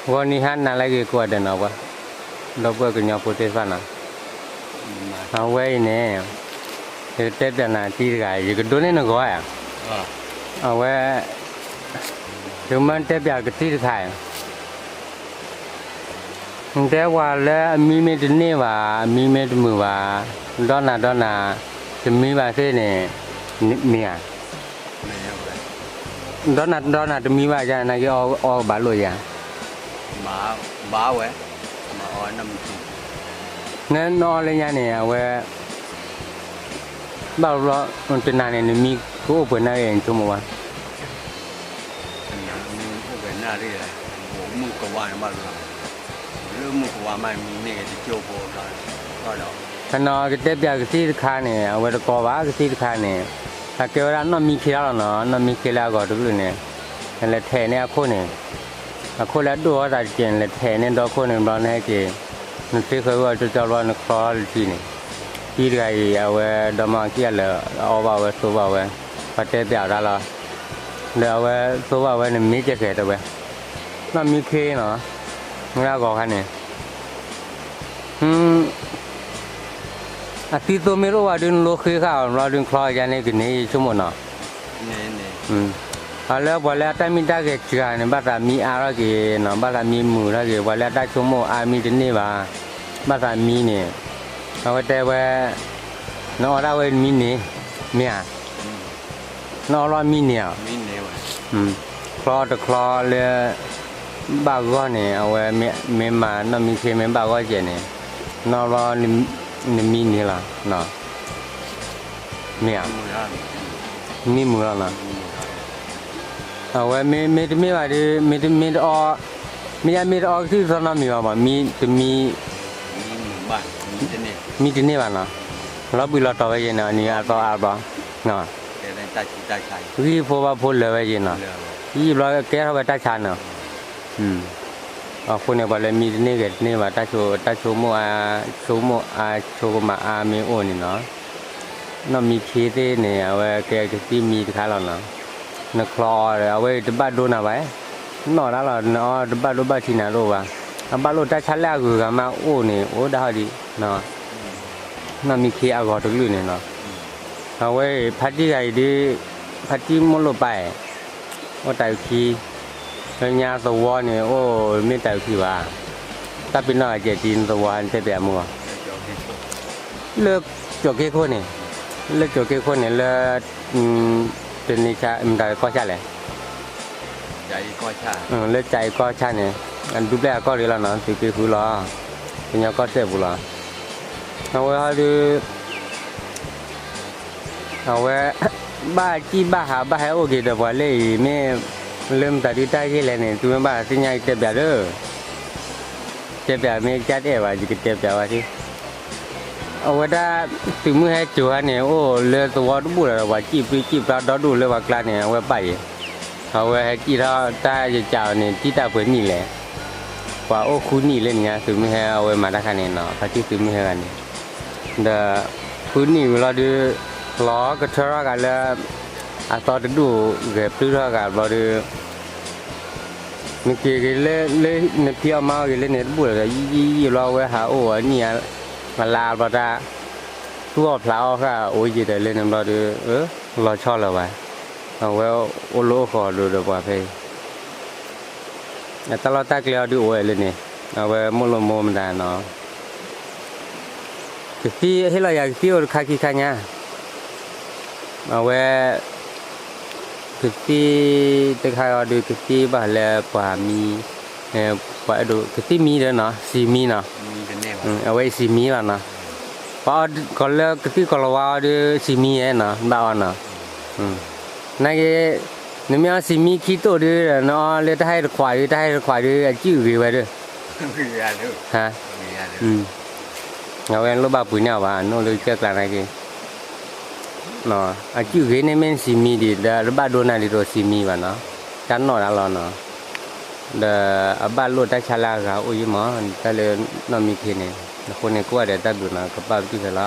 ဂီၤနံၤဟါနၤလၢအဂ့ၤကိးဂၤဒဲးနီၤ, ဒီပုၢ်ဝဲၢ်ကညီဖိသ့ၣ်တဖၣ်နီၤ, အဝဲအံၤန့ၣ် ယကတဲပျးနၤတံၤတဂၤ, ယကဒိးန့ၢ်နဂီၤဧါ, အဝဲ ယကမၢတဲပျးကတံၤတခါ, နတဲပှၤလၢအမံမ့ၢ်တန့ၢ်ဘၣ်, အမံမ့ၢ်တမုာ်ဘၣ်, ဒီးနၤဒီးနၤ တမံဘၣ်သ့ၣ်န့ၣ် မ့ၢ်ဧါ, ဒီးနၤဒီးနၤတမံဘၣ်ယါ နာ်က့အီကဘၣ်လိာ်ယါ, ဘၣ်ဝဲ, နအီလၢညါန့ၣ် အဝဲ ဘၣ်ဘျီ တနၤန့ၣ် နမံကအိၣ်ပှဲၤနၣ်ရံၣ် နဆိကမိၣ်ဘၣ်. အိၣ်ပှဲၤနၣ်ရံၣ်, မုၢ်ကဝါန့ၣ်ဘၣ်လီၤ, လၢမုၢ်ကဝါမး မံန့ၢ်က့ၤတကၠိဖိဘျီ, တနီၤကတဲပျးကသံၣ်တခါန့ၣ် အဝဲတကီဘၣ် ကသံၣ်တခါန့ၣ်, အကဲဝဲဒၣ်နီၢ်မံခ့လီၤနီၤ, နီၢ်မံခ့လၢအဂီၤတကလုာ်န့ၣ်, လဲၤထဲးန့ၢ်အခိၣ်န့ၣ်, အခိၣ်လၢအဒိၣ်အသးတကဲးန့ၣ် လဲၤထဲးန့ၢ်ဒီခိၣ်န့ၣ်ဘျီ နဟဲက့ၤ နသ့ဃၢၤဝဲအီၤကၠီကၠီဘျီ နချီလၢထံန့ၣ်, တံၤတဂၤအံၤ အဝဲဒီမါခံဂၤလၢာ် အအီဘၣ်ဝဲသိဘၣ်ဝဲ, ပှၤတဲပျးအီၤတၢ်လီၤ, ဒီးအဝဲသိဘၣ်ဝဲ နမ့ၢ်ကဲဃဲၤတဲဝဲ, နီၢ်မံခ့နီၤ, လၢအဂီၤခါန့ၣ် အသံသိမ့ၢ်တအိၣ်ဘၣ်ဒုး နလိဃ့ဃာ်အီၤဘျီဒုး နချီယါန့ၣ် ကန့ၢ်ယဆိကမိၣ်နီၤ, အလၢပှၤလၢအတၢ်မံတၢ်ဂဲၤစှၤန့ၣ် ဘၣ်သးမံအါထီၣ်က့ၤနီၤ, ဘၣ်သးမံမုာ်ထီၣ်က့ၤ, ပှၤလၢအတၢ်ဆိကမိၣ်အါမံတန့ၢ်ဘၣ်, ဘၣ်သးမံန့ၣ်, အဝဲတဲဝဲ, နအီဒၣ်ဝဲမံန့ၣ်, မ့ၢ်ဧါ, နအီလီၤမံန့ၣ်ဧါ, ချီတချီလၢ ဘၣ်ဂီၢ်န့ၣ် အဝဲမ့ၢ်မၤနီၢ်မံခ့မ့ၢ်ဘၣ်ဂီၢ်ကဲးန့ၣ်, နအီလီၤ နမံန့ၣ်လီၤ, မ့ၢ်ဧါ, မံမုာ်လီၤနီၤ, အဝဲမ့ၢ်တမ့ၢ်ဘၣ်ဒီး မ့ၢ်တမ့ၢ်တအီ, မ့ၢ်ယါမ့ၢ်တအီကသံၣ်သီနီတမံၤဘၣ်မး, မံတမံ မံတန့ၢ်ဘၣ်နီၤ, လီၤဘှံးလီၤတီၤဝဲယဲၢ်နီၤ, အနံၤအသီအါဘျီ, ဂံၢ်ဖိဘၣ်ဖိလၢာ်ဝဲယဲၢ်နီၤ, ယံာ်ဘျီကဲထီၣ်ဝဲတၢ်ဆါနီၤ, အဃိန့ၣ် ပှၤလၢမံတန့ၢ်ဂဲၤတန့ၢ်ဘၣ် တၢ်ဆိကမိၣ်အါ, ဆိကမိၣ်အါဆိကမးအါမ့ၢ်အိၣ်န့ၣ်နီၤ, နီၢ်မံခ့သ့ၣ်န့ၣ် အဝဲကဲကသံၣ်မံတခါလီၤနီၤ, နချီအီၤဒီး အဝဲတဘၣ်ဒိနၤဘၣ်, နီၢ်ဒၣ်လီၤ နအီတဘၣ်ဒိဘၣ်ထံးနၤတအိၣ်ဘၣ်, အဘၣ်လိာ်တၢ်ဆါလၢအဂုၤအဂၤမးအိၣ်န့ၣ် အိၣ်ဒၣ်ဟီၣ်ဒံး, နီၢ်မံခ့အဂီၤတကလုာ်န့ၣ်နီၤ, အဝဲဖါတံၢ်ဂၤအံၤဒုး, ဖါတံၢ်မိၢ်လိာ်ပၢ်အံၤ, အိၣ်တၢ်အုးခံ, လၢညါသဝီန့ၣ် အိၣ်မ့ၢ်တၢ်အုးခံဘၣ်, တၢ်ပ့ၤနီၣ်ဂၤကဲးတံၤနသဝီတဲပျးမုၢ်ဂီၤ, လၢကၠီၤက့ခိၣ်န့ၣ်, လၢကၠီၤက့ခိၣ်န့ၣ် လၢ တနံၤဆါ မတၤကီၢ်ဆၣ်လဲၣ်, လၢကၠၤအံၤကီၢ်ဆၣ်န့ၣ်, အဒူပျဲၢ်အကီၢ်ရ့ၣ်လီၤနီၤ, သုးက့ဃုလီၤ, ကညီကီၢ်စဲၣ်ပူၤလီၤ, အဝဲဟီဒုး အဝဲ ဘၣ်စံၣ်ဘၣ်ဟးဘၣ်ဟဲအိၣ်က့ၤဒီးပှၤလၢအံၤမ့ၢ် လၢမတၤဒုးတၢ်ဂ့ၢ်လဲၣ်န့ၣ် သုမ့ၢ်ဘၣ်သ့ၣ်ညါတဲပျးဒီး, တဲပျးမ့ၢ်ကစၢ်တအဲၣ်ဘၣ် ယကတဲပျးဝဲသ့ၣ်, အဝဲဒၣ် သုးမုၢ်ဟဲစိၤဟါန့ၣ် အိၣ်လၢသဝီတဘူၣ်ဒီး ပှၤစံၣ်ပြံစံၣ်ပြါဒီဒူၣ်လၢပှၤကျါန့ၣ် အဝဲပာ်အံၤ, အဝဲဟဲစံၣ်ထီၣ်တၢ်ယကးအီၤန့ၣ် တံၢ်တၢ်ပှဲၤနံၣ်လဲၣ်, ပှၤအိၣ်ဃုနံၣ်လၢန့ၣ်ညါ သုးမုၢ်ဟဲအဝဲမၤတၢ်ခါန့ၣ်နီၤ ဖါတံၢ်သုးမုၢ်ဟဲဂၤန့ၣ်, ဒီး ဃုနံၣ်ဝံၤလီၤဒုး လီၤကထၢထီၣ်ဂၤလၢ အသီတဒူၣ်ဂဲၤပျုၢ်ထီၣ်ဂၤဘျီဒုး နက့ၤဂ့ၤလၢ လၢနဖံးအီၣ်မၤအီၣ်ဂ့ၤလၢန့ၣ်တဘူၣ်လီၤဒီး ယံာ်ယံာ်ယံာ်ဘျီဝဲဟးအိၣ်အနံၣ် အလါဘျီတၢ် သူၣ်အီၣ်ဖျးအီၣ်ဃာ်အိၣ်ယံာ်ဒီးလၢန့ၣ်ဘျီဒုး လီၤဆီလၢၤဘၣ်, အဝဲအိၣ်လၢအိၣ်ဃီၤဒိၣ်ဒီးပှၤဖဲအံၤ အတၢ်လီၢ်တၢ်ကျဲအီၤဒုးအိၣ်ဝဲလၢန့ၣ်, အဝဲမိၢ်လိၣ်မိၢ်မတၤနီၤ, ကသံၣ်ဟ့ၣ်လီၤယၤကသံၣ်အိၣ်တခါခံခါညါ, အဝဲ ကသံၣ်တခါအီၤဒုး ကသံၣ်ဘၣ်လၢပှၤမံ, ပှၤအဲၣ်ဒိး ကသံၣ်မံဒီးနီၤ စံးမံနီၤ, အဝဲစံးမံလီၤနီၤ, ပှၤအီၣ်ကီးလၢကသံၣ်ကီးလီၤဝါအီၤဒုး စံးမံယဲနီၤ ဘၣ်အီၤနီၤ, နာ်က့ နမ့ၢ်အီၣ်စံးမံခံတိၢ်ဒုး နအီၣ်လၢတၢ်ဟဲတခွးဒုး တၢ်ဟဲတခွးဒုး အစုၣ်ဂ့ၤဝဲဒၣ်, အဝဲလိၣ်ဘၣ်ပှ့ၤန့ၢ်အီၤဘၣ် နိၣ်လၢကစၢၢ်ကျါနာ်က့, အစုၣ်ဂ့ၤန့ၣ်မ့ၢ်စံးမံဒံး ဒီးတဘၣ်ဒိနၤဒ်သိးစံးမံဘၣ်နီၤ, တၢ်နီၣ်ဒၣ်လီၤနီၤ, ဒီးအဘၣ်လိၣ်တၢ်ဆါလၢအဂၤအိၣ်ယံၤမး တၢ်လၢနီၢ်မံခ့န့ၣ်, အဃိန့ၣ် ကိးဂၤဒဲးတၢ်ဘျုးနီၤ ကပာ်ပတုာ်ဖဲလီၤ.